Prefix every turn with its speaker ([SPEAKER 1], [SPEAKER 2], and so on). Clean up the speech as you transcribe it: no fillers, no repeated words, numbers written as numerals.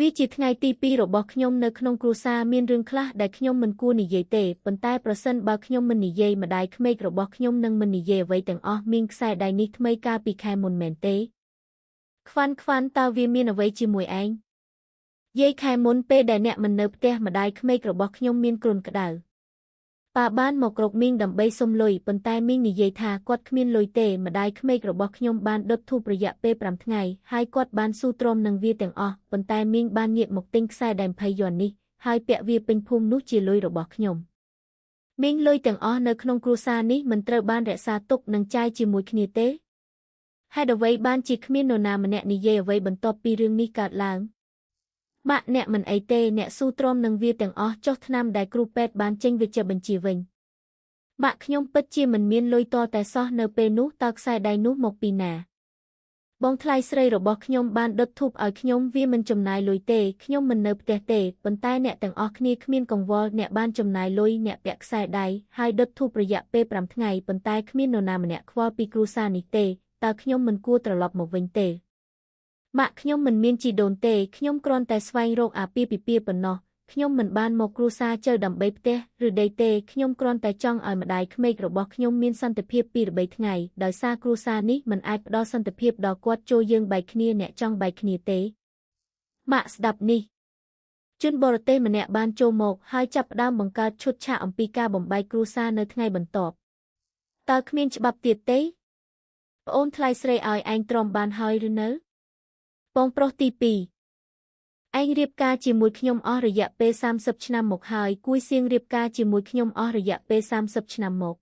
[SPEAKER 1] វាជាថ្ងៃទីពីររបស់ខ្ញុំនៅក្នុងគ្រួសារមានរឿងខ្លះដែលខ្ញុំមិនគួរនិយាយទេប៉ុន្តែប្រសិនបើខ្ញុំមិននិយាយម្ដាយក្មេករបស់ខ្ញុំនឹងមិននិយាយអ្វីទាំងអស់មានខ្សែដៃនេះថ្មីកាលពីខែមុនមែនទេខ្វាន់ខ្វាន់តើវាមានអ្វីជាមួយឯងយាយខែមុនពេលដែលអ្នកមិននៅផ្ទះម្ដាយក្មេករបស់ខ្ញុំមានគ្រុនក្តៅប៉ាបានមករកមីងដើម្បីសុំលុយប៉ុន្តែមីងនិយាយថាគាត់គ្មានលុយទេម្ដាយក្មេករបស់ខ្ញុំបានដុតធូបរយៈពេល5ថ្ងៃហើយគាត់បានស៊ូទ្រាំនឹងវាទាំងអស់ប៉ុន្តែមីងបានងាកមកទិញខ្សែដៃ20យួននេះហើយពាក់វាពេញភូមិនោះជាលុយរបស់ខ្ញុំមីងលុយទាំងអស់នៅក្នុងគ្រួសារនេះមិនត្រូវបានរក្សាទុកនិងចាយជាមួយគ្នាទេហេតុអ្វីបានជាគ្មាននរណាម្នាក់និយាយអ្វីបន្ទាប់ពីរឿងនេះកើតឡើងម៉ាក់អ្នកមិនអីទេអ្នកស៊ូទ្រាំនឹងវាទាំងអស់ចុះថ្នាំដែលគ្រូពេទ្យបានចេញវេជ្ជបញ្ជាវិញម៉ាក់ខ្ញុំពិតជាមិនមានលុយតតែសោះនៅពេលនោះតើខ្សែដៃនោះមកពីណាបងថ្លៃស្រីរបស់ខ្ញុំបានដុតធូបឲ្យខ្ញុំវាមិនចំណាយលុយទេខ្ញុំមិននៅផ្ទះទេប៉ុន្តែអ្នកទាំងអស់គ្នាគ្មានកង្វល់អ្នកបានចំណាយលុយអ្នកពាក់ខ្សែដៃហើយដុតធូបរយៈពេល5ថ្ងៃប៉ុន្តែគ្មាននរណាម្នាក់ខ្វល់ពីគ្រួសារនេះទេតើខ្ញុំមិនគួរត្រឡប់មកវិញទេម៉ាក់ខ្ញុំមិនមានជីដូនទេខ្ញុំគ្រាន់តែស្វែងរកអាពាហ៍ពិពាហ៍ប៉ុណ្ណោះខ្ញុំមិនបានមកគ្រួសារជើដើម្បីផ្ទះឬដីទេខ្ញុំគ្រាន់តែចង់ឲ្យម្ដាយក្មេករបស់ខ្ញុំមានសន្តិភាព2 ឬ3ថ្ងៃដោយសារគ្រួសារនេះមិនអាចផ្ដល់សន្តិភាពដល់គាត់ចូលយើងបែកគ្នាអ្នកចង់បែកគ្នាទេម៉ាក់ស្ដាប់នេះជនបរទេសម្នាក់បានចូលមកហើយចាប់ផ្ដើមបង្កើតឈុតឆាកអំពីការបំបែកគ្រួសារនៅថ្ងៃបន្ទាប់តើគ្មានច្បាប់ទៀតទេប្អូនថ្លៃស្រីឲ្យឯងទ្រាំបានហើយឬនៅបងប្រុសទី2ឯងរៀបការជាមួយខ្ញុំអស់រយៈពេល30ឆ្នាំមកហើយគួយសៀងរៀបការជាមួយខ្ញុំអស់រយៈពេល30ឆ្នាំមក